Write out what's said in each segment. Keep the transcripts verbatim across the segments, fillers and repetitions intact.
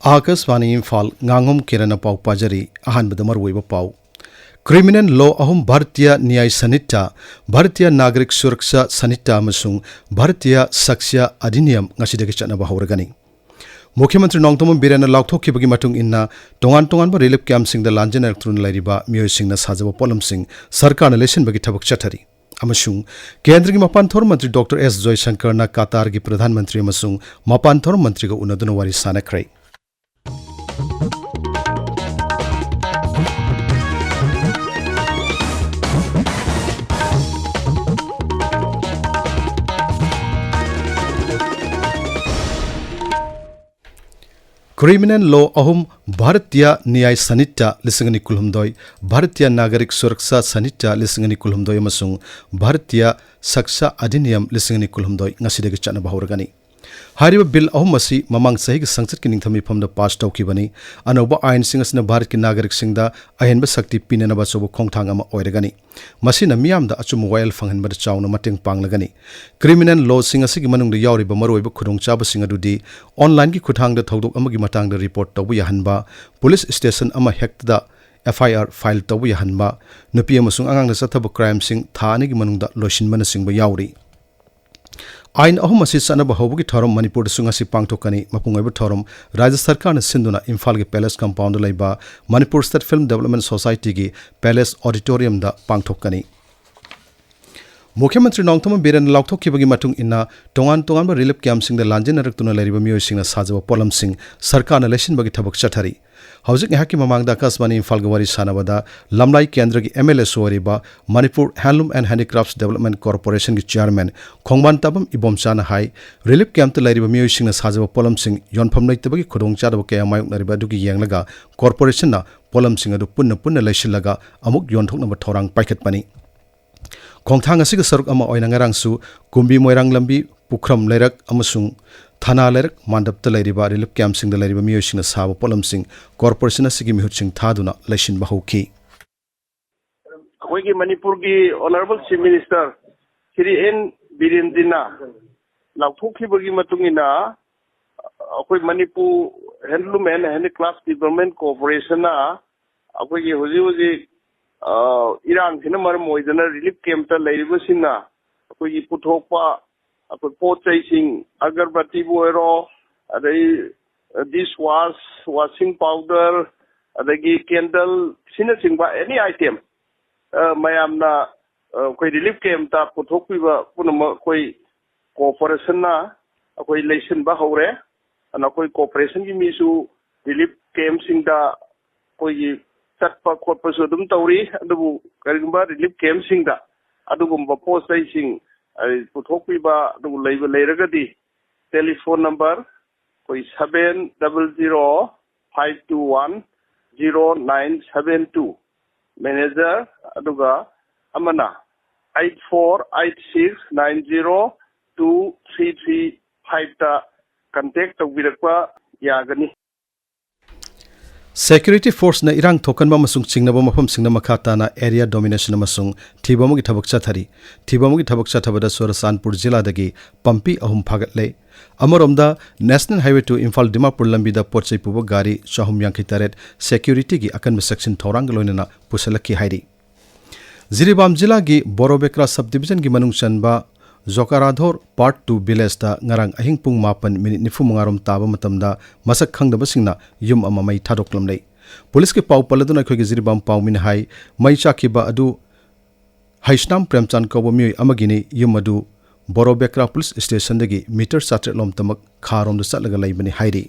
ꯑꯥꯀꯥꯁꯕꯥꯅꯤ ꯏꯝꯐꯥꯜ, ꯉꯥꯉꯣꯝ ꯀꯤꯔꯟꯅ ꯄꯥꯎ ꯄꯥꯖꯔꯤ꯫ ꯑꯍꯥꯟꯕꯗ ꯃꯔꯨꯑꯣꯏꯕ ꯄꯥꯎ꯫ ꯀ꯭ꯔꯤꯃꯤꯅꯦꯜ ꯂꯣ ꯑꯍꯨꯝ, ꯚꯥꯔꯇꯤꯌ ꯅ꯭ꯌꯥꯌ ꯁꯟꯍꯤꯇꯥ, ꯚꯥꯔꯇꯤꯌ ꯅꯥꯒꯔꯤꯛ ꯁꯨꯔꯛꯁꯥ ꯁꯟꯍꯤꯇꯥ ꯑꯃꯁꯨꯡ ꯚꯥꯔꯇꯤꯌ ꯁꯥꯛꯁ꯭ꯌ ꯑꯙꯤꯅꯤꯌꯝ ꯉꯁꯤꯗꯒꯤ ꯆꯠꯅꯕ ꯍꯧꯔꯒꯅꯤ꯫ ꯃꯨꯈ꯭ꯌ ꯃꯟꯇ꯭ꯔꯤ ꯅꯣꯡꯊꯣꯝꯕꯝ ꯕꯤꯔꯦꯟꯅ ꯂꯥꯎꯊꯣꯛꯈꯤꯕꯒꯤ ꯃꯇꯨꯡ ꯏꯟꯅ, ꯇꯣꯉꯥꯟ ꯇꯣꯉꯥꯟꯕ ꯔꯤꯂꯤꯐ ꯀꯦꯝꯞꯁꯤꯡꯗ ꯂꯥꯟꯖꯦꯟꯅꯔꯛꯇꯨꯅ ꯂꯩꯔꯤꯕ ꯃꯤꯑꯣꯏꯁꯤꯡꯅ ꯁꯥꯖꯕ ꯄꯣꯠꯂꯝꯁꯤꯡ ꯁꯔꯀꯥꯔꯅ ꯂꯩꯁꯤꯟꯕꯒꯤ ꯊꯕꯛ ꯆꯠꯊꯔꯤ꯫ ꯑꯃꯁꯨꯡ ꯀꯦꯟꯗ꯭ꯔꯒꯤ ꯃꯄꯥꯟ ꯊꯧꯔꯝ ꯃꯟꯇ꯭ꯔꯤ ꯗꯣꯛꯇꯔ ꯑꯦꯁ ꯖꯣꯏꯁꯪꯀꯔꯅ ꯀꯇꯥꯔꯒꯤ ꯄ꯭ꯔꯙꯥꯟ ꯃꯟꯇ꯭ꯔꯤ ꯑꯃꯁꯨꯡ ꯃꯄꯥꯟ ꯊꯧꯔꯝ ꯃꯟꯇ꯭ꯔꯤꯒ ꯎꯅꯗꯨꯅ ꯋꯥꯔꯤ ꯁꯥꯅꯈ꯭ꯔꯦ꯫ ꯀ꯭ꯔꯤꯃꯤꯅꯦꯜ ꯂꯣ ꯑꯍꯨꯝ, ꯚꯥꯔꯇꯤꯌ ꯅ꯭ꯌꯥꯌ ꯁꯟꯍꯤꯇꯥ ꯂꯤꯁꯤꯡ ꯑꯅꯤ ꯀꯨꯟꯍꯨꯝꯗꯣꯏ, ꯚꯥꯔꯇꯤꯌ ꯅꯥꯒꯔꯤꯛ ꯁꯨꯔꯛꯁꯥ ꯁꯟꯍꯤꯇꯥ ꯂꯤꯁꯤꯡ ꯑꯅꯤ ꯀꯨꯟꯍꯨꯝꯗꯣꯏ ꯑꯃꯁꯨꯡ ꯚꯥꯔꯇꯤꯌ ꯁꯥꯛꯁ꯭ꯌ ꯑꯙꯤꯅꯤꯌꯝ ꯂꯤꯁꯤꯡ ꯑꯅꯤ ꯀꯨꯟꯍꯨꯝꯗꯣꯏ ꯉꯁꯤꯗꯒꯤ ꯆꯠꯅꯕ ꯍꯧꯔꯒꯅꯤ꯫ ꯍꯥꯏꯔꯤꯕ ꯕꯤꯜ ꯑꯍꯨꯝ ꯑꯁꯤ ꯃꯃꯥꯡ ꯆꯍꯤꯒꯤ ꯁꯪꯁꯠꯀꯤ ꯅꯤꯡꯊꯝ ꯃꯤꯐꯝꯗ ꯄꯥꯁ ꯇꯧꯈꯤꯕꯅꯤ꯫ ꯑꯅꯧꯕ ꯑꯥꯏꯟꯁꯤꯡ ꯑꯁꯤꯅ ꯚꯥꯔꯠꯀꯤ ꯅꯥꯒꯔꯤꯛꯁꯤꯡꯗ ꯑꯍꯦꯟꯕ ꯁꯛꯇꯤ ꯄꯤꯅꯅꯕ ꯑꯆꯧꯕ ꯈꯣꯡꯊꯥꯡ ꯑꯃ ꯑꯣꯏꯔꯒꯅꯤ꯫ ꯃꯁꯤꯅ ꯃꯤꯌꯥꯝꯗ ꯑꯆꯨꯝꯕ ꯋꯥꯌꯦꯜ ꯐꯪꯍꯟꯕꯗ ꯆꯥꯎꯅ ꯃꯇꯦꯡ ꯄꯥꯡꯂꯒꯅꯤ꯫ ꯀ꯭ꯔꯤꯃꯤꯅꯦꯜ ꯂꯣꯁꯤꯡ ꯑꯁꯤꯒꯤ ꯃꯅꯨꯡꯗ ꯌꯥꯎꯔꯤꯕ ꯃꯔꯨꯑꯣꯏꯕ ꯈꯨꯗꯣꯡꯆꯥꯕꯁꯤꯡ ꯑꯗꯨꯗꯤ ꯑꯣꯟꯂꯥꯏꯟꯒꯤ ꯈꯨꯠꯊꯥꯡꯗ ꯊꯧꯗꯣꯛ ꯑꯃꯒꯤ ꯃꯇꯥꯡꯗ ꯔꯤꯄꯣꯔꯠ ꯇꯧꯕ ꯌꯥꯍꯟꯕ, ꯄꯨꯂꯤꯁ ꯁ꯭ꯇꯦꯁꯟ ꯑꯃ ꯍꯦꯛꯇꯗ ꯑꯦꯐ ꯑꯥꯏ ꯑꯥꯔ ꯐꯥꯏꯜ ꯇꯧꯕ ꯌꯥꯍꯟꯕ, ꯅꯨꯄꯤ ꯑꯃꯁꯨꯡ ꯑꯉꯥꯡꯗ ꯆꯠꯊꯕ ꯀ꯭ꯔꯥꯏꯝꯁꯤꯡ ꯊꯥ ꯑꯅꯤꯒꯤ ꯃꯅꯨꯡꯗ ꯂꯣꯏꯁꯤꯟꯕꯅꯆꯤꯡꯕ ꯌꯥꯎꯔꯤ꯫ ꯑꯥꯏꯟ ꯑꯍꯨꯝ ꯑꯁꯤ ꯆꯠꯅꯕ ꯍꯧꯕꯒꯤ ꯊꯧꯔꯝ ꯃꯅꯤꯄꯨꯔꯗꯁꯨ ꯉꯁꯤ ꯄꯥꯡꯊꯣꯛꯀꯅꯤ꯫ ꯃꯄꯨꯡ ꯑꯣꯏꯕ ꯊꯧꯔꯝ ꯔꯥꯖ꯭ꯌ ꯁꯔꯀꯥꯔꯅ ꯁꯤꯟꯗꯨꯅ ꯏꯝꯐꯥꯜꯒꯤ ꯄꯦꯂꯦꯁ ꯀꯝꯄꯥꯎꯟꯗ ꯂꯩꯕ ꯃꯅꯤꯄꯨꯔ ꯁ꯭ꯇꯦꯠ ꯐꯤꯜꯝ ꯗꯤꯕꯦꯂꯞꯃꯦꯟ ꯁꯣꯁꯥꯏꯇꯤꯒꯤ ꯄꯦꯂꯦꯁ ꯑꯣꯗꯤꯇꯣꯔꯤꯌꯝꯗ ꯄꯥꯡꯊꯣꯛꯀꯅꯤ꯫ ꯃꯨꯈ꯭ꯌ ꯃꯟꯇ꯭ꯔꯤ ꯅꯣꯡꯊꯣꯝꯕꯝ ꯕꯤꯔꯦꯟꯅ ꯂꯥꯎꯊꯣꯛꯈꯤꯕꯒꯤ ꯃꯇꯨꯡ ꯏꯟꯅ, ꯇꯣꯉꯥꯟ ꯇꯣꯉꯥꯟꯕ ꯔꯤꯂꯤꯐ ꯀꯦꯝꯞꯁꯤꯡꯗ ꯂꯥꯟꯖꯦꯟꯅꯔꯛꯇꯨꯅ ꯂꯩꯔꯤꯕ ꯃꯤꯑꯣꯏꯁꯤꯡꯅ ꯁꯥꯖꯕ ꯄꯣꯠꯂꯝꯁꯤꯡ ꯁꯔꯀꯥꯔꯅ ꯂꯩꯁꯤꯟꯕꯒꯤ ꯊꯕꯛ ꯆꯠꯊꯔꯤ꯫ ꯍꯧꯖꯤꯛ ꯉꯥꯏꯍꯥꯛꯀꯤ ꯃꯃꯥꯡꯗ ꯑꯀꯥꯁꯕꯥꯅꯤ ꯏꯝꯐꯥꯜꯒ ꯋꯥꯔꯤ ꯁꯥꯟꯅꯕꯗ ꯂꯝꯂꯥꯏ ꯀꯦꯟꯗ꯭ꯔꯒꯤ ꯑꯦꯝ ꯑꯦꯜ ꯑꯦꯁꯨ ꯑꯣꯏꯔꯤꯕ Manipur handloom and handicrafts development ꯀꯣꯔꯄꯣꯔꯦꯁꯟꯒꯤ ꯆꯤꯌꯥꯔꯃꯦꯟ ꯈꯣꯡꯕꯥꯟ ꯇꯥꯕꯝ ꯏꯕꯣꯝꯆꯥꯅ ꯍꯥꯏ, ꯔꯤꯂꯤꯐ ꯀꯦꯝꯞꯇ ꯂꯩꯔꯤꯕ ꯃꯤꯑꯣꯏꯁꯤꯡꯅ ꯁꯥꯖꯕ ꯄꯣꯠꯂꯝꯁꯤꯡ ꯌꯣꯟꯐꯝ ꯂꯩꯇꯕꯒꯤ ꯈꯨꯗꯣꯡꯆꯥꯗꯕ ꯀꯌꯥ ꯃꯥꯌꯣꯛꯅꯔꯤꯕ ꯑꯗꯨꯒꯤ ꯌꯦꯡꯂꯒ ꯀꯣꯔꯄꯣꯔꯦꯁꯟꯅ ꯄꯣꯠꯂꯝꯁꯤꯡ ꯑꯗꯨ ꯄꯨꯟꯅ ꯄꯨꯟꯅ ꯂꯩꯁꯤꯜꯂꯒ ꯑꯃꯨꯛ ꯌꯣꯟꯊꯣꯛꯅꯕ ꯊꯧꯔꯥꯡ ꯄꯥꯏꯈꯠꯄꯅꯤ꯫ ꯈꯣꯡꯊꯥꯡ ꯑꯁꯤꯒꯤ ꯁꯔꯨꯛ ꯑꯃ ꯑꯣꯏꯅ ꯉꯔꯥꯡꯁꯨ ꯀꯨꯝꯕꯤ ꯃꯣꯏꯔꯥꯡ ꯂꯝꯕꯤ, ꯄꯨꯈ꯭ꯔꯝ ꯂꯩꯔꯛ ꯑꯃꯁꯨꯡ ꯊꯅꯥ ꯂꯩꯔꯛ ꯃꯥꯟꯗꯞꯇ ꯂꯩꯔꯤꯕ ꯔꯤꯂꯤꯐ ꯀꯦꯝꯞꯁꯤꯡꯗ ꯂꯩꯔꯤꯕ ꯃꯤꯑꯣꯏꯁꯤꯡꯅ ꯁꯥꯕ ꯄꯣꯠꯂꯝꯁꯤꯡ ꯀꯣꯔꯄꯣꯔꯦꯁꯟ ꯑꯁꯤꯒꯤ ꯃꯤꯍꯨꯠꯁꯤꯡ ꯊꯥꯗꯨꯅ ꯂꯩꯁꯤꯟꯕ ꯍꯧꯈꯤ꯫ ꯑꯩꯈꯣꯏꯒꯤ ꯃꯅꯤꯄꯨꯔꯒꯤ honourable chief minister Shri N ꯕꯤꯔꯦꯟꯖꯤꯅ ꯂꯥꯎꯊꯣꯛꯈꯤꯕꯒꯤ ꯃꯇꯨꯡ ꯏꯟꯅ, ꯑꯩꯈꯣꯏ Manipur Handloom and Handicraft Development Corporationꯅ ꯑꯩꯈꯣꯏꯒꯤ ꯍꯧꯖꯤꯛ ꯍꯧꯖꯤꯛ, ꯑ, ꯏꯔꯥꯡꯁꯤꯅ ꯃꯔꯝ ꯑꯣꯏꯗꯅ relief campꯇ ꯂꯩꯔꯤꯕꯁꯤꯡꯅ ꯑꯩꯈꯣꯏꯒꯤ ꯄꯨꯊꯣꯛꯄ ꯑꯩꯈꯣꯏ ꯄꯣꯠ ꯆꯩꯁꯤꯡ, ꯑꯒꯔꯕꯇꯤꯕꯨ ꯑꯣꯏꯔꯣ, ꯑꯗꯩ dish wash, washing powder, ꯑꯗꯒꯤ candle ꯁꯤꯅꯆꯤꯡꯕ any item, ꯑ, ꯃꯌꯥꯝꯅ, ꯑ, ꯑꯩꯈꯣꯏ relief campꯇ ꯄꯨꯊꯣꯛꯄꯤꯕ ꯄꯨꯝꯅꯃꯛ ꯑꯩꯈꯣꯏ corporationꯅ ꯑꯩꯈꯣꯏ ꯂꯩꯁꯤꯟꯕ ꯍꯧꯔꯦ꯫ ꯑꯗꯨꯅ ꯑꯩꯈꯣꯏ corporationꯒꯤ ꯃꯤꯁꯨ relief campꯁꯤꯡꯗ ꯑꯩꯈꯣꯏꯒꯤ ꯆꯠꯄ ꯈꯣꯠꯄꯁꯨ ꯑꯗꯨꯝ ꯇꯧꯔꯤ꯫ ꯑꯗꯨꯕꯨ ꯀꯔꯤꯒꯨꯝꯕ relief campꯁꯤꯡꯗ ꯑꯗꯨꯒꯨꯝꯕ ꯄꯣꯠ ꯆꯩꯁꯤꯡ, ꯑ, ꯄꯨꯊꯣꯛꯄꯤꯕ ꯑꯗꯨꯒ ꯂꯩꯕ ꯂꯩꯔꯒꯗꯤ telephone number ꯑꯩꯈꯣꯏ seven double zero five two one zero nine seven two, manager, ꯑꯗꯨꯒ ꯑꯃꯅ eight four eight six nine zero two three three fiveꯇ contact ꯇꯧꯕꯤꯔꯛꯄ ꯌꯥꯒꯅꯤ꯫ Security forceꯅ ꯏꯔꯥꯡ ꯊꯣꯛꯍꯟꯕ ꯑꯃꯁꯨꯡ ꯆꯤꯡꯅꯕ ꯃꯐꯝꯁꯤꯡꯗ ꯃꯈꯥ ꯇꯥꯅ area domination ꯑꯃꯁꯨꯡ ꯊꯤꯕ ꯑꯃꯒꯤ ꯊꯕꯛ ꯆꯠꯊꯔꯤ꯫ ꯊꯤꯕ ꯑꯃꯒꯤ ꯊꯕꯛ ꯆꯠꯊꯕꯗ ꯆꯨꯔꯆꯥꯟꯄꯨꯔ ꯖꯤꯂꯥꯗꯒꯤ ꯄꯝꯄꯤ ꯑꯍꯨꯝ ꯐꯥꯒꯠꯂꯦ꯫ ꯑꯃꯔꯣꯝꯗ, National Highway two Imphal Dimapur ꯂꯝꯕꯤꯗ ꯄꯣꯠ ꯆꯩ ꯄꯨꯕ ꯒꯥꯔꯤ ꯆꯍꯨꯝ ꯌꯥꯡꯈꯩ ꯇꯔꯦꯠ securityꯒꯤ ꯑꯀꯟꯕ section ꯊꯧꯔꯥꯡꯒ ꯂꯣꯏꯅꯅ ꯄꯨꯁꯜꯂꯛꯈꯤ ꯍꯥꯏꯔꯤ꯫ ꯖꯤꯔꯤꯕꯥꯝ ꯖꯤꯂꯥꯒꯤ ꯕꯣꯔꯣꯕꯦꯀ꯭ꯔꯥ subdivisionꯒꯤ ꯃꯅꯨꯡ ꯆꯟꯕ ꯖꯣꯀꯥꯔꯥꯙꯣꯔ Part two villageꯇ ꯉꯔꯥꯡ ꯑꯍꯤꯡ ꯄꯨꯡ ꯃꯥꯄꯟ minute ꯅꯤꯐꯨ ꯃꯉꯥꯔꯣꯝ ꯇꯥꯕ ꯃꯇꯝꯗ ꯃꯁꯛ ꯈꯪꯗꯕꯁꯤꯡꯅ ꯌꯨꯝ ꯑꯃ ꯃꯩ ꯊꯥꯗꯣꯛꯂꯝꯂꯦ꯫ ꯄꯨꯂꯤꯁꯀꯤ ꯄꯥꯎ ꯄꯜꯂꯗꯨꯅ ꯑꯩꯈꯣꯏꯒꯤ ꯖꯤꯔꯤꯕꯥꯝ ꯄꯥꯎꯃꯤꯅ ꯍꯥꯏ, ꯃꯩ ꯆꯥꯛꯈꯤꯕ ꯑꯗꯨ ꯍꯩꯁꯅꯥꯝ ꯄ꯭ꯔꯦꯝꯆꯥꯟ ꯀꯧꯕ ꯃꯤꯑꯣꯏ ꯑꯃꯒꯤꯅꯤ꯫ ꯌꯨꯝ ꯑꯗꯨ ꯕꯣꯔꯣꯕꯦꯀ꯭ꯔꯥ ꯄꯨꯂꯤꯁ ꯁ꯭ꯇꯦꯁꯟꯗꯒꯤ ꯃꯤꯇꯔ ꯆꯥꯇ꯭ꯔꯦꯠ ꯂꯣꯝꯇꯃꯛ ꯈꯥꯔꯣꯝꯗ ꯆꯠꯂꯒ ꯂꯩꯕꯅꯤ ꯍꯥꯏꯔꯤ꯫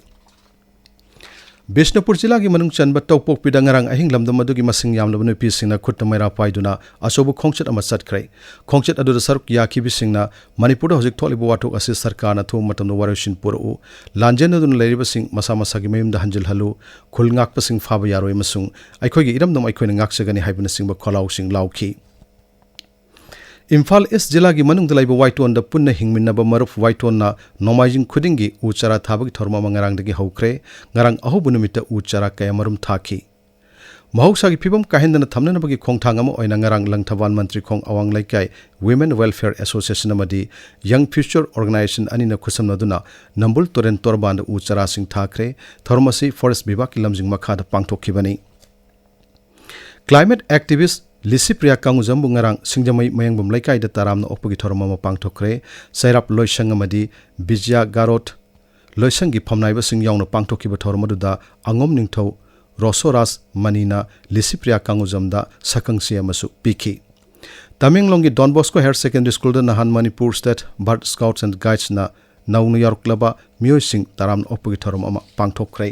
ꯕꯤꯁꯅꯨꯄꯨꯔ ꯖꯤꯂꯥꯒꯤ ꯃꯅꯨꯡ ꯆꯟꯕ ꯇꯧꯄꯣꯛꯄꯤꯗ ꯉꯔꯥꯡ ꯑꯍꯤꯡ ꯂꯝꯗꯝ ꯑꯗꯨꯒꯤ ꯃꯁꯤꯡ ꯌꯥꯝꯂꯕ ꯅꯨꯄꯤꯁꯤꯡꯅ ꯈꯨꯠꯇ ꯃꯩꯔꯥ ꯄꯥꯏꯗꯨꯅ ꯑꯆꯧꯕ ꯈꯣꯡꯆꯠ ꯑꯃ ꯆꯠꯈ꯭ꯔꯦ꯫ ꯈꯣꯡꯆꯠ ꯑꯗꯨꯗ ꯁꯔꯨꯛ ꯌꯥꯈꯤꯕꯁꯤꯡꯅ ꯃꯅꯤꯄꯨꯔꯗ ꯍꯧꯖꯤꯛ ꯊꯣꯛꯂꯤꯕ ꯋꯥꯊꯣꯛ ꯑꯁꯤ ꯁꯔꯀꯥꯔꯅ ꯑꯊꯨꯕ ꯃꯇꯝꯗ ꯋꯥꯔꯣꯏꯁꯤꯟ ꯄꯨꯔꯛꯎ, ꯂꯥꯟꯖꯦꯟꯅꯗꯨꯅ ꯂꯩꯔꯤꯕꯁꯤꯡ ꯃꯁꯥ ꯃꯁꯥꯒꯤ ꯃꯌꯨꯝꯗ ꯍꯟꯖꯤꯜꯍꯜꯂꯨ, ꯈꯨꯜ ꯉꯥꯛꯄꯁꯤꯡ ꯐꯥꯕ ꯌꯥꯔꯣꯏ ꯑꯃꯁꯨꯡ ꯑꯩꯈꯣꯏꯒꯤ ꯏꯔꯝꯗꯝ ꯑꯩꯈꯣꯏꯅ ꯉꯥꯛꯆꯒꯅꯤ ꯍꯥꯏꯕꯅꯆꯤꯡꯕ ꯈꯣꯜꯂꯥꯎꯁꯤꯡ ꯂꯥꯎꯈꯤ꯫ ꯏꯝꯐꯥꯜ ꯏꯁ ꯖꯤꯂꯥꯒꯤ ꯃꯅꯨꯡꯗ ꯂꯩꯕ ꯋꯥꯏꯇꯣꯟꯗ ꯄꯨꯟꯅ ꯍꯤꯡꯃꯤꯟꯅꯕ ꯃꯔꯨꯞ ꯋꯥꯏꯇꯣꯟꯅ ꯅꯣꯡꯃꯥꯏꯖꯤꯡ ꯈꯨꯗꯤꯡꯒꯤ ꯎ ꯆꯥꯔꯥ ꯊꯥꯕꯒꯤ ꯊꯧꯔꯝ ꯑꯃ ꯉꯔꯥꯡꯗꯒꯤ ꯍꯧꯈ꯭ꯔꯦ꯫ ꯉꯔꯥꯡ ꯑꯍꯧꯕ ꯅꯨꯃꯤꯠꯇ ꯎ ꯆꯥꯔꯥ ꯀꯌꯥꯃꯔꯨꯝ ꯊꯥꯈꯤ꯫ ꯃꯍꯧꯁꯥꯒꯤ ꯐꯤꯕꯝ ꯀꯥꯏꯍꯟꯗꯅ ꯊꯝꯅꯅꯕꯒꯤ ꯈꯣꯡꯊꯥꯡ ꯑꯃ ꯑꯣꯏꯅ ꯉꯔꯥꯡ ꯂꯪꯊꯕꯥꯜ ꯃꯟꯇ꯭ꯔꯤꯈꯣꯡ ꯑꯋꯥꯡ ꯂꯩꯀꯥꯏ Women Welfare Association ꯑꯃꯗꯤ Young Future Organization ꯑꯅꯤꯅ ꯈꯨꯠꯁꯝꯅꯗꯨꯅ ꯅꯝꯕꯨꯜ ꯇꯨꯔꯦꯜ ꯇꯣꯔꯕꯥꯟꯗ ꯎ ꯆꯥꯔꯥꯁꯤꯡ ꯊꯥꯈ꯭ꯔꯦ꯫ ꯊꯧꯔꯝ ꯑꯁꯤ Forest ꯕꯤꯚꯥꯒꯀꯤ ꯂꯝꯖꯤꯡ ꯃꯈꯥꯗ ꯄꯥꯡꯊꯣꯛꯈꯤꯕꯅꯤ꯫ Climate activist ꯂꯤꯁꯤꯄ꯭ꯔꯤꯌꯥ ꯀꯥꯡꯉꯨꯖꯝꯕꯨ ꯉꯔꯥꯡ ꯁꯤꯡꯖꯃꯩ ꯃꯌꯥꯡꯕꯝ ꯂꯩꯀꯥꯏꯗ ꯇꯔꯥꯝꯅ ꯑꯣꯛꯄꯒꯤ ꯊꯧꯔꯝ ꯑꯃ ꯄꯥꯡꯊꯣꯛꯈ꯭ꯔꯦ꯫ ꯆꯩꯔꯥꯞ ꯂꯣꯏꯁꯪ ꯑꯃꯗꯤ ꯕꯤꯖꯌꯥ ꯒꯥꯔꯣꯠ ꯂꯣꯏꯁꯪꯒꯤ ꯐꯝꯅꯥꯏꯕꯁꯤꯡ ꯌꯥꯎꯅ ꯄꯥꯡꯊꯣꯛꯈꯤꯕ ꯊꯧꯔꯝ ꯑꯗꯨꯗ ꯑꯉꯣꯝ ꯅꯤꯡꯊꯧ ꯔꯣꯁꯣꯔꯥꯖ ꯃꯅꯤꯅ ꯂꯤꯁꯤꯄ꯭ꯔꯤꯌꯥ ꯀꯥꯡꯉꯨꯖꯝꯗ ꯁꯛꯈꯪꯆꯦ ꯑꯃꯁꯨ ꯄꯤꯈꯤ꯫ ꯇꯃꯦꯡꯂꯣꯡꯒꯤ Don Bosco Higher Secondary Schoolꯗ ꯅꯍꯥꯟ Manipur State Bird Scouts and Guidesꯅ ꯅꯧꯅ ꯌꯥꯎꯔꯛꯂꯕ ꯃꯤꯑꯣꯏꯁꯤꯡ ꯇꯔꯥꯝꯅ ꯑꯣꯛꯄꯒꯤ ꯊꯧꯔꯝ ꯑꯃ ꯄꯥꯡꯊꯣꯛꯈ꯭ꯔꯦ꯫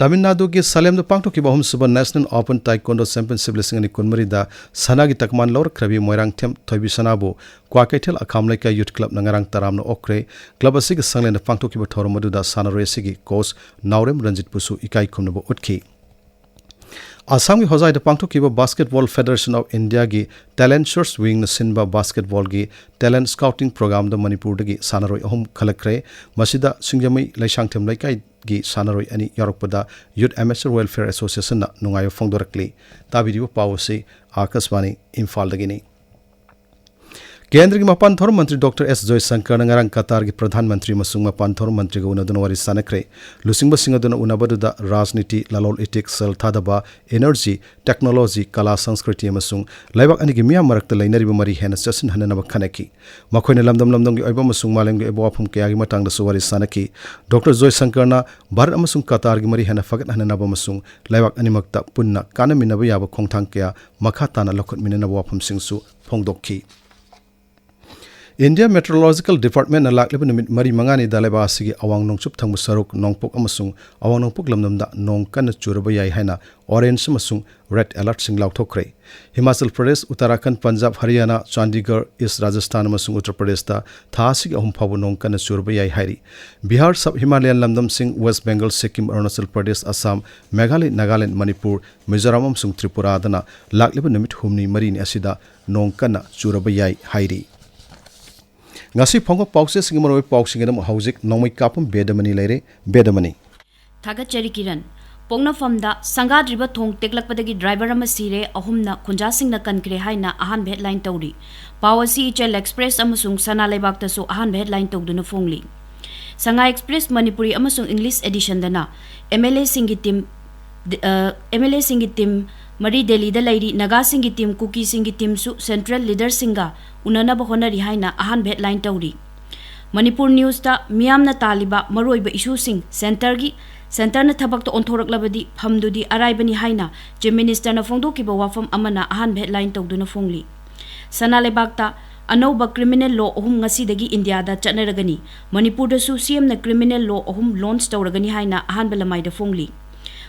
ꯇꯥꯃꯤꯜ ꯅꯥꯗꯨꯒꯤ ꯁꯂꯦꯝꯗ ꯄꯥꯡꯊꯣꯛꯈꯤꯕ ꯑꯍꯨꯝꯁꯨꯕ National Open Taekwondo Championship ꯂꯤꯁꯤꯡ ꯑꯅꯤ ꯀꯨꯟꯃꯔꯤꯗ ꯁꯅꯥꯒꯤ ꯇꯛꯃꯥꯟ ꯂꯧꯔꯛꯈ꯭ꯔꯕꯤ ꯃꯣꯏꯔꯥꯡꯊꯦꯝ ꯊꯣꯏꯕꯤꯁꯅꯥꯕꯨ ꯀ꯭ꯋꯥꯀꯩꯊꯦꯜ ꯑꯈꯥꯝ ꯂꯩꯀꯥꯏ Youth Clubꯅ ꯉꯔꯥꯡ ꯇꯔꯥꯝꯅ ꯑꯣꯛꯈ꯭ꯔꯦ꯫ Club ꯑꯁꯤꯒꯤ ꯁꯪꯂꯦꯟꯗ ꯄꯥꯡꯊꯣꯛꯈꯤꯕ ꯊꯧꯔꯝ ꯑꯗꯨꯗ ꯁꯥꯟꯅꯔꯣꯏ ꯑꯁꯤꯒꯤ coach ꯅꯥꯎꯔꯦꯝ ꯔꯟꯖꯤꯠꯄꯨꯁꯨ ꯏꯀꯥꯏ ꯈꯨꯝꯅꯕ ꯎꯠꯈꯤ꯫ ꯑꯁꯥꯝꯒꯤ ꯍꯣꯖꯥꯏꯗ ꯄꯥꯡꯊꯣꯛꯈꯤꯕ Basketball Federation of Indiaꯒꯤ Talent Search Wingꯅ ꯁꯤꯟꯕ basketballꯒꯤ talent scouting programꯗ ꯃꯅꯤꯄꯨꯔꯗꯒꯤ ꯁꯥꯟꯅꯔꯣꯏ ꯑꯍꯨꯝ ꯈꯜꯂꯛꯈ꯭ꯔꯦ꯫ ꯃꯁꯤꯗ ꯁꯤꯡꯖꯃꯩ ꯂꯩꯁꯥꯡꯊꯦꯝ ꯂꯩꯀꯥꯏꯒꯤ ꯁꯥꯟꯅꯔꯣꯏ ꯑꯅꯤ ꯌꯥꯎꯔꯛꯄꯗ Youth Amateur Welfare Associationꯅ ꯅꯨꯡꯉꯥꯏꯕ ꯐꯣꯡꯗꯣꯔꯛꯂꯤ꯫ ꯇꯥꯕꯤꯔꯤꯕ ꯄꯥꯎ ꯑꯁꯤ ꯑꯥꯀꯥꯁꯕꯥꯅꯤ ꯏꯝꯐꯥꯜꯗꯒꯤꯅꯤ꯫ ꯀꯦꯟꯗ꯭ꯔꯒꯤ ꯃꯄꯥꯟ ꯊꯧꯔꯝ ꯃꯟꯇ꯭ꯔꯤ ꯗꯣꯛꯇꯔ ꯑꯦꯁ ꯖꯣꯏꯁꯪꯀꯔꯅ ꯉꯔꯥꯡ ꯀꯇꯥꯔꯒꯤ ꯄ꯭ꯔꯙꯥꯟ ꯃꯟꯇ꯭ꯔꯤ ꯑꯃꯁꯨꯡ ꯃꯄꯥꯟ ꯊꯧꯔꯝ ꯃꯟꯇ꯭ꯔꯤꯒ ꯎꯅꯗꯨꯅ ꯋꯥꯔꯤ ꯁꯥꯟꯅꯈ꯭ꯔꯦ꯫ ꯂꯨꯆꯤꯡꯕꯁꯤꯡ ꯑꯗꯨꯅ ꯎꯅꯕꯗꯨꯗ ꯔꯥꯖꯅꯤꯇꯤ, ꯂꯂꯣꯟ ꯏꯇꯤꯛ, ꯁꯦꯜ ꯊꯥꯗꯕ, energy, technology, ꯀꯂꯥ, ꯁꯪꯁꯀ꯭ꯔꯤꯇꯤ ꯑꯃꯁꯨꯡ ꯂꯩꯕꯥꯛ ꯑꯅꯤꯒꯤ ꯃꯤꯌꯥꯝ ꯃꯔꯛꯇ ꯂꯩꯅꯔꯤꯕ ꯃꯔꯤ ꯍꯦꯟꯅ ꯆꯦꯠꯁꯤꯟꯍꯟꯅꯅꯕ ꯈꯟꯅꯈꯤ꯫ ꯃꯈꯣꯏꯅ ꯂꯝꯗꯝ ꯂꯝꯗꯝꯒꯤ ꯑꯣꯏꯕ ꯑꯃꯁꯨꯡ ꯃꯥꯂꯦꯝꯒꯤ ꯑꯣꯏꯕ ꯋꯥꯐꯝ ꯀꯌꯥꯒꯤ ꯃꯇꯥꯡꯗꯁꯨ ꯋꯥꯔꯤ ꯁꯥꯟꯅꯈꯤ꯫ ꯗꯣꯛꯇꯔ ꯖꯣꯏꯁꯪꯀꯔꯅ ꯚꯥꯔꯠ ꯑꯃꯁꯨꯡ ꯀꯇꯥꯔꯒꯤ ꯃꯔꯤ ꯍꯦꯟꯅ ꯐꯒꯠꯍꯟꯅꯅꯕ ꯑꯃꯁꯨꯡ ꯂꯩꯕꯥꯛ ꯑꯅꯤꯃꯛꯇ ꯄꯨꯟꯅ ꯀꯥꯟꯅꯃꯤꯟꯅꯕ ꯌꯥꯕ ꯈꯣꯡꯊꯥꯡ ꯀꯌꯥ ꯃꯈꯥ ꯇꯥꯅ ꯂꯧꯈꯠꯃꯤꯟꯅꯅꯕ ꯋꯥꯐꯝꯁꯤꯡꯁꯨ ꯐꯣꯡꯗꯣꯛꯈꯤ꯫ India Meteorological Departmentꯅ ꯂꯥꯛꯂꯤꯕ ꯅꯨꯃꯤꯠ ꯃꯔꯤ ꯃꯉꯥꯅꯤꯗ ꯂꯩꯕꯥꯛ ꯑꯁꯤꯒꯤ ꯑꯋꯥꯡ ꯅꯣꯡꯆꯨꯞ ꯊꯪꯕ ꯁꯔꯨꯛ, ꯅꯣꯡꯄꯣꯛ ꯑꯃꯁꯨꯡ ꯑꯋꯥꯡ ꯅꯣꯡꯄꯣꯛ ꯂꯝꯗꯝꯗ ꯅꯣꯡ ꯀꯟꯅ ꯆꯨꯔꯕ ꯌꯥꯏ ꯍꯥꯏꯅ orange ꯑꯃꯁꯨꯡ red alertꯁꯤꯡ ꯂꯥꯎꯊꯣꯛꯈ꯭ꯔꯦ꯫ ꯍꯤꯃꯥꯆꯜ ꯄ꯭ꯔꯗꯦꯁ, ꯎꯠꯇꯔꯥꯈꯟꯗ, ꯄꯟꯖꯥꯕ, ꯍꯔꯤꯌꯥꯅꯥ, ꯆꯥꯟꯗꯤꯒꯔ, ꯏꯁ꯭ꯠ ꯔꯥꯖꯁꯊꯥꯟ ꯑꯃꯁꯨꯡ ꯎꯠꯇꯔ ꯄ꯭ꯔꯗꯦꯁꯇ ꯊꯥ ꯑꯁꯤꯒꯤ ꯑꯍꯨꯝ ꯐꯥꯎꯕ ꯅꯣꯡ ꯀꯟꯅ ꯆꯨꯔꯕ ꯌꯥꯏ ꯍꯥꯏꯔꯤ꯫ ꯕꯤꯍꯥꯔ, sub Himalayan ꯂꯝꯗꯝꯁꯤꯡ, ꯋꯦꯁ꯭ꯠ ꯕꯦꯡꯒꯜ, ꯁꯤꯛꯀꯤꯝ, ꯑꯔꯨꯅꯥꯆꯜ ꯄ꯭ꯔꯗꯦꯁ, ꯑꯁꯥꯝ, ꯃꯦꯘꯥꯂꯌ, ꯅꯥꯒꯥꯂꯦꯟꯗ, ꯃꯅꯤꯄꯨꯔ, ꯃꯤꯖꯣꯔꯥꯝ ꯑꯃꯁꯨꯡ ꯇ꯭ꯔꯤꯄꯨꯔꯥꯗꯅ ꯂꯥꯛꯂꯤꯕ ꯅꯨꯃꯤꯠ ꯍꯨꯝꯅꯤ ꯃꯔꯤꯅꯤ ꯑꯁꯤꯗ ꯅꯣꯡ ꯀꯟꯅ ꯆꯨꯔꯕ ꯌꯥꯏ ꯍꯥꯏꯔꯤ꯫ ꯉꯁꯤ ꯐꯪꯕ ꯄꯥꯎꯆꯦꯁꯤꯡꯒꯤ ꯃꯔꯨꯑꯣꯏꯕ ꯄꯥꯎꯁꯤꯡꯒꯤꯗꯃꯛ ꯍꯧꯖꯤꯛ ꯅꯣꯡꯃꯩ ꯀꯥꯞꯄꯝ ꯕꯦꯗꯃꯅꯤ ꯂꯩꯔꯦ꯫ ꯕꯦꯗꯃꯅꯤ꯫ ꯊꯥꯒꯠꯆꯔꯤ ꯀꯤꯔꯟ꯫ ꯄꯣꯛꯅꯐꯝꯗ ꯁꯪꯒꯥꯗ꯭ꯔꯤꯕ ꯊꯣꯡ ꯇꯦꯛꯂꯛꯄꯗꯒꯤ ꯗ꯭ꯔꯥꯏꯚꯔ ꯑꯃ ꯁꯤꯔꯦ, ꯑꯍꯨꯝꯅ ꯈꯨꯟꯖꯥꯁꯤꯡꯅ ꯀꯟꯈ꯭ꯔꯦ ꯍꯥꯏꯅ ꯑꯍꯥꯟꯕ ꯍꯦꯗꯂꯥꯏꯟ ꯇꯧꯔꯤ꯫ ꯄꯥꯎ ꯑꯁꯤ ꯏꯆꯦꯜ ꯑꯦꯛꯁꯄ꯭ꯔꯦꯁ ꯑꯃꯁꯨꯡ ꯁꯅꯥ ꯂꯩꯕꯥꯛꯇꯁꯨ ꯑꯍꯥꯟꯕ ꯍꯦꯗꯂꯥꯏꯟ ꯇꯧꯗꯨꯅ ꯐꯣꯡꯂꯤ꯫ ꯁꯉꯥꯏ ꯑꯦꯛꯁꯄ꯭ꯔꯦꯁ ꯃꯅꯤꯄꯨꯔꯤ ꯑꯃꯁꯨꯡ ꯏꯪꯂꯤꯁ ꯑꯦꯗꯤꯁꯟꯗꯅ ꯑꯦꯝ ꯑꯦꯜ ꯑꯦꯁꯤꯡꯒꯤ ꯇꯤꯝ, ꯑꯦꯝ ꯑꯦꯜ ꯑꯦꯁꯤꯡꯒꯤ ꯇꯤꯝ ꯃꯔꯤ ꯗꯦꯜꯂꯤꯗ ꯂꯩꯔꯤ, ꯅꯥꯒꯥꯁꯤꯡꯒꯤ ꯇꯤꯝ, ꯀꯨꯀꯤꯁꯤꯡꯒꯤ ꯇꯤꯝꯁꯨ ꯁꯦꯟꯇ꯭ꯔꯦꯜ ꯂꯤꯗꯔꯁꯤꯡꯒ ꯎꯅꯅꯕ ꯍꯣꯠꯅꯔꯤ ꯍꯥꯏꯅ ꯑꯍꯥꯟꯕ ꯍꯦꯗꯂꯥꯏꯟ ꯇꯧꯔꯤ꯫ ꯃꯅꯤꯄꯨꯔ ꯅ꯭ꯌꯨꯁꯇ ꯃꯤꯌꯥꯝꯅ ꯇꯥꯜꯂꯤꯕ ꯃꯔꯨꯑꯣꯏꯕ ꯏꯁꯨꯁꯤꯡ ꯁꯦꯟꯇꯔꯒꯤ, ꯁꯦꯟꯇꯔꯅ ꯊꯕꯛꯇ ꯑꯣꯟꯊꯣꯔꯛꯂꯕꯗꯤ ꯐꯝꯗꯨꯗꯤ ꯑꯔꯥꯏꯕꯅꯤ ꯍꯥꯏꯅ ꯆꯤꯐ ꯃꯤꯅꯤꯁꯇꯔꯅ ꯐꯣꯡꯗꯣꯛꯈꯤꯕ ꯋꯥꯐꯝ ꯑꯃꯅ ꯑꯍꯥꯟꯕ ꯍꯦꯗꯂꯥꯏꯟ ꯇꯧꯗꯨꯅ ꯐꯣꯡꯂꯤ꯫ ꯁꯅꯥ ꯂꯩꯕꯥꯛꯇ ꯑꯅꯧꯕ ꯀ꯭ꯔꯤꯃꯤꯅꯦꯜ ꯂꯣ ꯑꯍꯨꯝ ꯉꯁꯤꯗꯒꯤ ꯏꯟꯗꯤꯌꯥꯗ ꯆꯠꯅꯔꯒꯅꯤ꯫ ꯃꯅꯤꯄꯨꯔꯗꯁꯨ ꯁꯤ ꯑꯦꯝꯅ ꯀ꯭ꯔꯤꯃꯤꯅꯦꯜ ꯂꯣ ꯑꯍꯨꯝ ꯂꯣꯟꯆ ꯇꯧꯔꯒꯅꯤ ꯍꯥꯏꯅ ꯑꯍꯥꯟꯕ ꯂꯃꯥꯏꯗ ꯐꯣꯡꯂꯤ꯫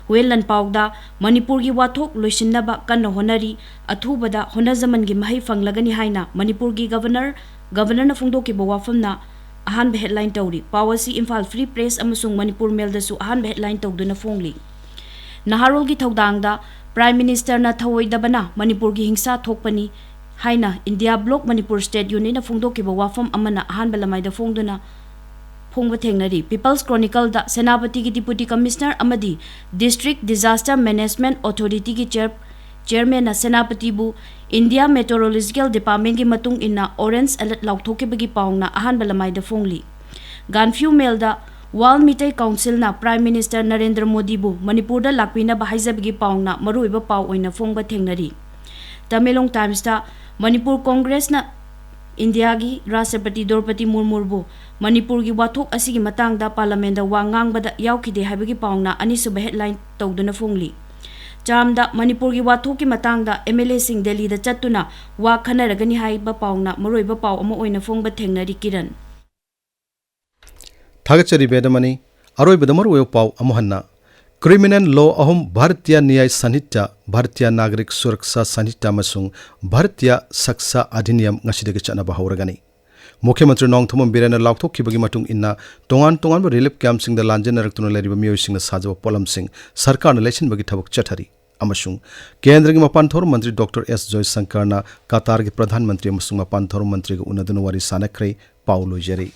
ꯍꯨꯌꯦꯟ ꯂꯥꯟꯄꯥꯎꯗ ꯃꯅꯤꯄꯨꯔꯒꯤ ꯋꯥꯊꯣꯛ ꯂꯣꯏꯁꯤꯟꯅꯕ ꯀꯟꯅ ꯍꯣꯠꯅꯔꯤ, ꯑꯊꯨꯕꯗ ꯍꯣꯠꯅꯖꯃꯟꯒꯤ ꯃꯍꯩ ꯐꯪꯂꯒꯅꯤ ꯍꯥꯏꯅ ꯃꯅꯤꯄꯨꯔꯒꯤ ꯒꯕꯔꯅꯔ, ꯒꯕꯔꯅꯔꯅ ꯐꯣꯡꯗꯣꯛꯈꯤꯕ ꯋꯥꯐꯝꯅ ꯑꯍꯥꯟꯕ ꯍꯦꯗꯂꯥꯏꯟ ꯇꯧꯔꯤ꯫ ꯄꯥꯎ ꯑꯁꯤ ꯏꯝꯐꯥꯜ ꯐ꯭ꯔꯤ ꯄ꯭ꯔꯦꯁ ꯑꯃꯁꯨꯡ ꯃꯅꯤꯄꯨꯔ ꯃꯦꯜꯗꯁꯨ ꯑꯍꯥꯟꯕ ꯍꯦꯗꯂꯥꯏꯟ ꯇꯧꯗꯨꯅ ꯐꯣꯡꯂꯤ꯫ ꯅꯍꯥꯔꯣꯜꯒꯤ ꯊꯧꯗꯥꯡꯗ ꯄ꯭ꯔꯥꯏꯝ ꯃꯤꯅꯤꯁꯇꯔꯅ ꯊꯧꯑꯣꯏꯗꯕꯅ ꯃꯅꯤꯄꯨꯔꯒꯤ ꯍꯤꯡꯁꯥ ꯊꯣꯛꯄꯅꯤ ꯍꯥꯏꯅ ꯏꯟꯗꯤꯌꯥ ꯕ꯭ꯂꯣꯛ ꯃꯅꯤꯄꯨꯔ ꯁ꯭ꯇꯦꯠ ꯌꯨꯅꯤꯌꯟꯅ ꯐꯣꯡꯗꯣꯛꯈꯤꯕ ꯋꯥꯐꯝ ꯑꯃꯅ ꯑꯍꯥꯟꯕ ꯂꯃꯥꯏꯗ ꯐꯣꯡꯗꯨꯅ ꯐꯣꯡꯕ ꯊꯦꯡꯅꯔꯤ꯫ ꯄꯤꯄꯜꯁ ꯀ꯭ꯔꯣꯅꯤꯀꯜꯗ ꯁꯦꯅꯥꯄꯇꯤꯒꯤ ꯗꯤꯄꯨꯇꯤ ꯀꯃꯤꯁꯅꯔ ꯑꯃꯗꯤ ꯗꯤꯁꯇ꯭ꯔꯤꯛ ꯗꯤꯖꯥꯁꯇꯔ ꯃꯦꯅꯦꯖꯃꯦꯟꯠ ꯑꯣꯊꯣꯔꯤꯇꯤꯒꯤ ꯆꯤꯌꯔ, ꯆꯤꯌꯔꯃꯦꯟꯅ ꯁꯦꯅꯥꯄꯇꯤꯕꯨ ꯏꯟꯗꯤꯌꯥ ꯃꯦꯇꯣꯔꯣꯂꯣꯖꯤꯀꯦꯜ ꯗꯤꯄꯥꯔꯠꯃꯦꯟꯠꯀꯤ ꯃꯇꯨꯡ ꯏꯟꯅ ꯑꯣꯔꯦꯟꯖ ꯑꯦꯂꯔꯠ ꯂꯥꯎꯊꯣꯛꯈꯤꯕꯒꯤ ꯄꯥꯎꯅ ꯑꯍꯥꯟꯕ ꯂꯃꯥꯏꯗ ꯐꯣꯡꯂꯤ꯫ ꯒꯥꯟꯐ꯭ꯌꯨ ꯃꯦꯜꯗ ꯋꯥꯔꯜꯗ ꯃꯤꯇꯩ ꯀꯥꯎꯟꯁꯤꯜꯅ ꯄ꯭ꯔꯥꯏꯝ ꯃꯤꯅꯤꯁꯇꯔ ꯅꯔꯦꯟꯗ꯭ꯔ ꯃꯣꯗꯤꯕꯨ ꯃꯅꯤꯄꯨꯔꯗ ꯂꯥꯛꯄꯤꯅꯕ ꯍꯥꯏꯖꯕꯒꯤ ꯄꯥꯎꯅ ꯃꯔꯨꯑꯣꯏꯕ ꯄꯥꯎ ꯑꯣꯏꯅ ꯐꯣꯡꯕ ꯊꯦꯡꯅꯔꯤ꯫ ꯇꯃꯦꯡꯂꯣꯡ ꯇꯥꯏꯝꯁꯇ ꯃꯅꯤꯄꯨꯔ ꯀꯣꯡꯒ꯭ꯔꯦꯁꯅ ꯏꯟꯗꯤꯌꯥꯒꯤ ꯔꯥꯁꯇ꯭ꯔꯄꯇꯤ ꯗ꯭ꯔꯧꯄꯗꯤ ꯃꯨꯔꯃꯨꯕꯨ ꯃꯅꯤꯄꯨꯔꯒꯤ ꯋꯥꯊꯣꯛ ꯑꯁꯤꯒꯤ ꯃꯇꯥꯡꯗ ꯄꯥꯔꯂꯥꯃꯦꯟꯗ ꯋꯥ ꯉꯥꯡꯕꯗ ꯌꯥꯎꯈꯤꯗꯦ ꯍꯥꯏꯕꯒꯤ ꯄꯥꯎꯅ ꯑꯅꯤꯁꯨꯕ ꯍꯦꯗꯂꯥꯏꯟ ꯇꯧꯗꯨꯅ ꯐꯣꯡꯂꯤ꯫ ꯆꯥꯝꯗ ꯃꯅꯤꯄꯨꯔꯒꯤ ꯋꯥꯊꯣꯛꯀꯤ ꯃꯇꯥꯡꯗ ꯑꯦꯝ ꯑꯦꯜ ꯑꯦꯁꯤꯡ ꯗꯦꯜꯂꯤꯗ ꯆꯠꯇꯨꯅ ꯋꯥ ꯈꯟꯅꯔꯒꯅꯤ ꯍꯥꯏꯕ ꯄꯥꯎꯅ ꯃꯔꯨꯑꯣꯏꯕ ꯄꯥꯎ ꯑꯃ ꯑꯣꯏꯅ ꯐꯣꯡꯕ ꯊꯦꯡꯅꯔꯤ꯫ ꯀꯤꯔꯟ꯫ ꯊꯥꯒꯠꯆꯔꯤ ꯕꯦꯗꯃꯅꯤ꯫ ꯑꯔꯣꯏꯕꯗ ꯃꯔꯨꯑꯣꯏꯕ ꯄꯥꯎ ꯑꯃꯨꯛ ꯍꯟꯅ꯫ ꯀ꯭ꯔꯤꯃꯤꯅꯦꯜ ꯂꯣ ꯑꯍꯨꯝ, ꯚꯥꯔꯇꯤꯌꯥ ꯅ꯭ꯌꯥꯌ ꯁꯟꯍꯤꯇꯥ, ꯚꯥꯔꯇꯤꯌꯥ ꯅꯥꯒꯔꯤꯛ ꯁꯨꯔꯛꯁꯥ ꯁꯟꯍꯤꯇꯥ ꯑꯃꯁꯨꯡ ꯚꯥꯔꯇꯤꯌꯥ ꯁꯛꯁꯥ ꯑꯙꯤꯅꯤꯌꯝ ꯉꯁꯤꯗꯒꯤ ꯆꯠꯅꯕ ꯍꯧꯔꯒꯅꯤ꯫ ꯃꯨꯈ꯭ꯌ ꯃꯟꯇ꯭ꯔꯤ ꯅꯣꯡꯊꯣꯝꯕꯝ ꯕꯤꯔꯦꯟꯅ ꯂꯥꯎꯊꯣꯛꯈꯤꯕꯒꯤ ꯃꯇꯨꯡ ꯏꯟꯅ, ꯇꯣꯉꯥꯟ ꯇꯣꯉꯥꯟꯕ ꯔꯤꯂꯤꯐ ꯀꯦꯝꯞꯁꯤꯡꯗ ꯂꯥꯟꯖꯦꯟꯅꯔꯛꯇꯨꯅ ꯂꯩꯔꯤꯕ ꯃꯤꯑꯣꯏꯁꯤꯡꯅ ꯁꯥꯖꯕ ꯄꯣꯠꯂꯝꯁꯤꯡ ꯁꯔꯀꯥꯔꯅ ꯂꯩꯁꯤꯟꯕꯒꯤ ꯊꯕꯛ ꯆꯠꯊꯔꯤ ꯑꯃꯁꯨꯡ ꯀꯦꯟꯗ꯭ꯔꯒꯤ ꯃꯄꯥꯟ ꯊꯧꯔꯝ ꯃꯟꯇ꯭ꯔꯤ ꯗꯣꯛꯇꯔ ꯑꯦꯁ ꯖꯣꯏꯁꯪꯀꯔꯅ ꯀꯇꯥꯔꯒꯤ ꯄ꯭ꯔꯙꯥꯟ ꯃꯟꯇ꯭ꯔꯤ ꯑꯃꯁꯨꯡ ꯃꯄꯥꯟ ꯊꯧꯔꯝ ꯃꯟꯇ꯭ꯔꯤꯒ ꯎꯅꯗꯨꯅ ꯋꯥꯔꯤ ꯁꯥꯟꯅꯈ꯭ꯔꯦ꯫ ꯄꯥꯎ ꯂꯣꯏꯖꯔꯦ꯫